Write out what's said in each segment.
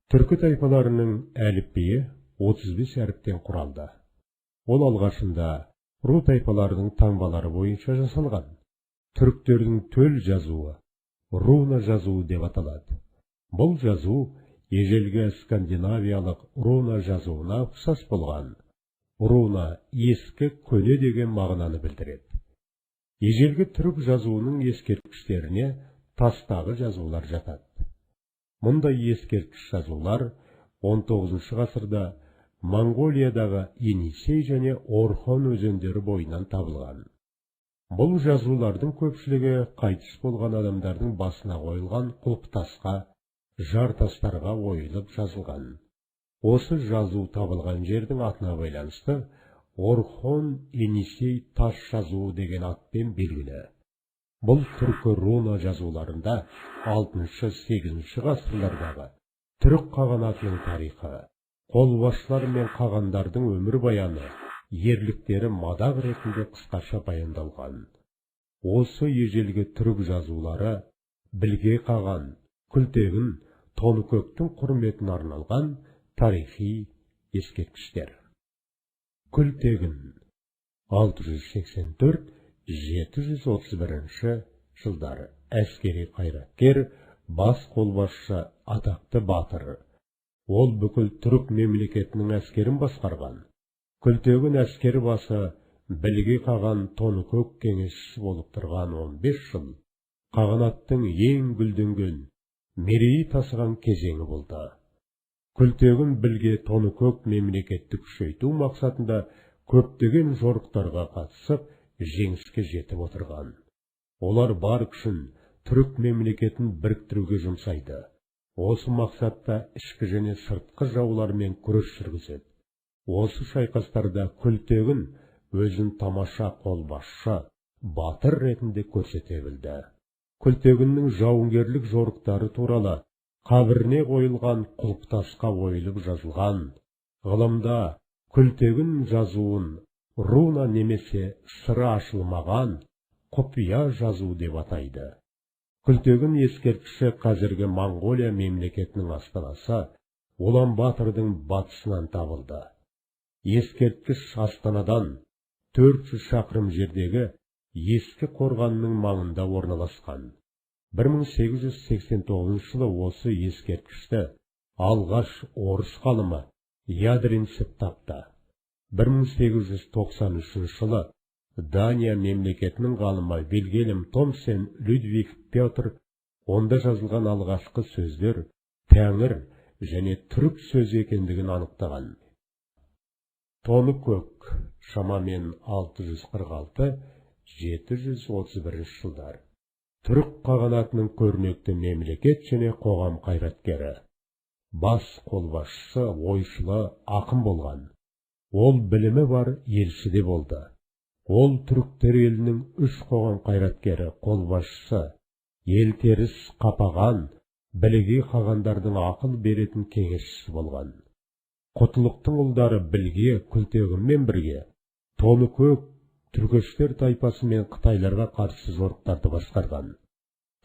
Түркі тайпаларының әліпбиі 35 әріптен құралды. Ол алғашында ру тайпаларының таңбалары бойынша жасалған. Түріктердің төл жазуы руна жазуы деп аталады. Бұл жазу ежелгі скандинавиялық руна жазуына ұқсас болған. Руна ескі, көне деген мағынаны білдіреді. Ежелгі түрік жазуының ескерткіштеріне тастағы жазулар жатады. Мұндай ескерткіш жазулар 19 ғасырда Моңғолиядағы Енисей және Орхон өзендері бойынан табылған. Бұл жазулардың көпшілігі қайтыс болған адамдардың басына қойылған құлпытасқа, жартастарға ойылып жазылған. Осы жазу табылған жердің атына байланысты Орхон Енисей тас жазуы деген атпен белгілі. Бұл түркі руна жазуларында 6-8 ғасырлардағы түрік қағанатының тарихы, қолбасшылар мен қағандардың өмірбаяны, ерліктері мадақ ретінде қысқаша баяндалған. Осы ежелгі түрік жазулары Білге қаған, Күлтегін, Тоныкөктің құрметіне арналған тарихи ескерткіштер. Күлтегін 684-731 жылдары әскери қайраткер, бас қолбасшы, атақты батыр. Ол бүкіл түрік мемлекетінің әскерін басқарған. Күлтегін әскер басы Білге қаған Тоныкөк кеңесшісі болып тұрған 15 жыл қағанаттың ең гүлденген, мерейі тасыған кезеңі болды. Күлтегін Білге Тоныкөк мемлекетті күшейту мақсатында көптеген жорықтарға қатысып, жеңіске жетіп отырған. Олар бар күшін түрік мемлекетін біріктіруге жұмсайды. Осы мақсатта ішкі және сыртқы жаулармен күрес жүргізеді. Осы шайқастарда Күлтегін өзін тамаша қолбасшы, батыр ретінде көрсете білді. Күлтегіннің жауынгерлік жорықтары туралы қабіріне қойылған құлпытасқа ойылып жазылған. Ғылымда Күлтегін жазуын руна немесе сыры ашылмаған құпия жазу деп атайды. Күлтегін ескерткіші қазіргі Моңғолия мемлекетінің астанасы Улан-Батордың батысынан табылды. Ескерткіш астанадан 400 шақырым жердегі ескі қорғанның маңында орналасқан. 1889 жылы осы ескерткішті алғаш орыс ғалымы Ядринцев тапты. 1893 жылы Дания мемлекетінің ғалымы Вильгельм Томсен Людвиг Петр онда жазылған алғашқы сөздер тәңір және түрік сөзі екендігін анықтаған. Тоныкөк шамамен 646-731 жылдар. Түрік қағанатының көрнекті мемлекет және қоғам қайраткері, бас қолбасшысы, ойшылы, ақын болған. Ол білімі бар елші де болды. Ол түріктер елінің үш қоғам қайраткері, қолбасшысы, елтеріс Қапаған, Білге қағандардың ақыл беретін кеңесшісі болған. Құтлықтың ұлдары Білге Күлтегінмен бірге Тоныкөк түркештер тайпасы мен қытайларға қарсы жорықтарды басқарған.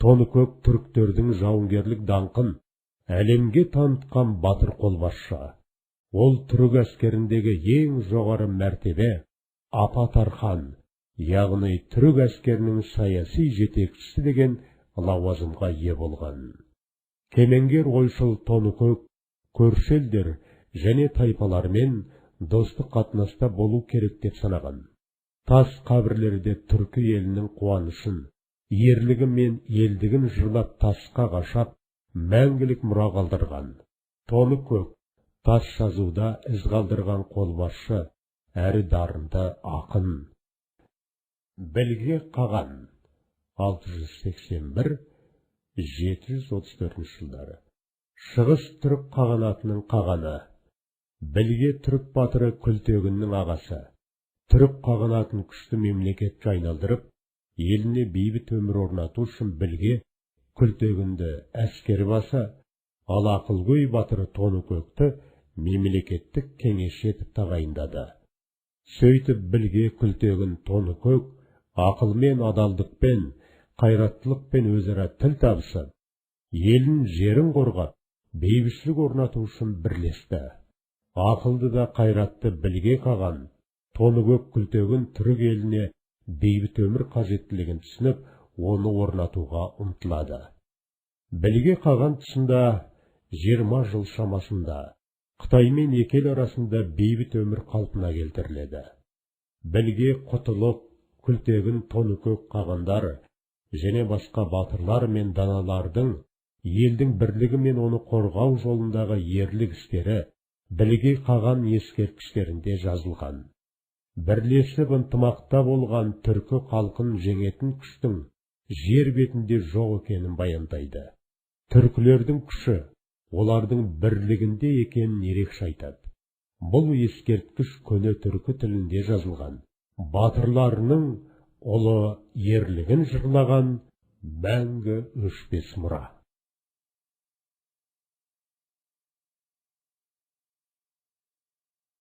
Тоныкөк түріктердің жауынгерлік даңқын әлемге танытқан батыр қолбасшы. Ол түрік әскеріндегі ең жоғары мәртебе Апатархан, яғни түрік әскерінің саяси жетекшісі деген лауазымға ие болған. Кемеңгер ойшыл Тоныкөк көрші елдер және тайпалармен достық қатынаста болу керек деп санаған. Тас қабірлерде түркі елінің қуанышын, ерлігі мен елдігін жырлап тасқа қашап, мәңгілік мұра қалдырған. Тоныкөк тас жазуда із қалдырған қолбасшы, әрі дарынды ақын. Білге қаған 681-734 жылдары. Шығыс түрік қағанатының қағаны. Білге түрік батыры Күлтегіннің ағасы. Түрік қағанатын күшті мемлекетке айналдырып, еліне бейбіт өмір орнату үшін Білге Күлтегінді әскер басы, ал ақылгөй батыры Тоныкөкті мемлекеттік кеңесші етіп тағайындады. Сөйтіп Білге Күлтегін Тоныкөк ақылмен, адалдықпен, қайраттылықпен өзара тіл табысып, елін, жерін қорғап, бейбітшілік орнату үшін бірлесті. Ақылды да қайратты Білге қаған Тоныкөк Күлтегін түрік еліне бейбіт өмір қажеттілігін түсініп, оны орнатуға ұмтылады. Білге қаған тұсында 20 жыл шамасында Қытай мен екі ел арасында бейбіт өмір қалпына келтіріледі. Білге, Құтылық, Күлтегін, Тоныкөк қағандар және басқа батырлар мен даналардың елдің бірлігі мен оны қорғау жолындағы ерлік істері Білге қаған ескерткіштерінде жазылған. Бірлесіп ынтымақта болған түркі халқын жеңетін күштің жер бетінде жоқ екенін баяндайды. Түркілердің күші олардың бірлігінде екенін ерекше айтады. Бұл ескерткіш көне түркі тілінде жазылған. Батырларының ұлы ерлігін жырлаған мәңгі өшпес мұра.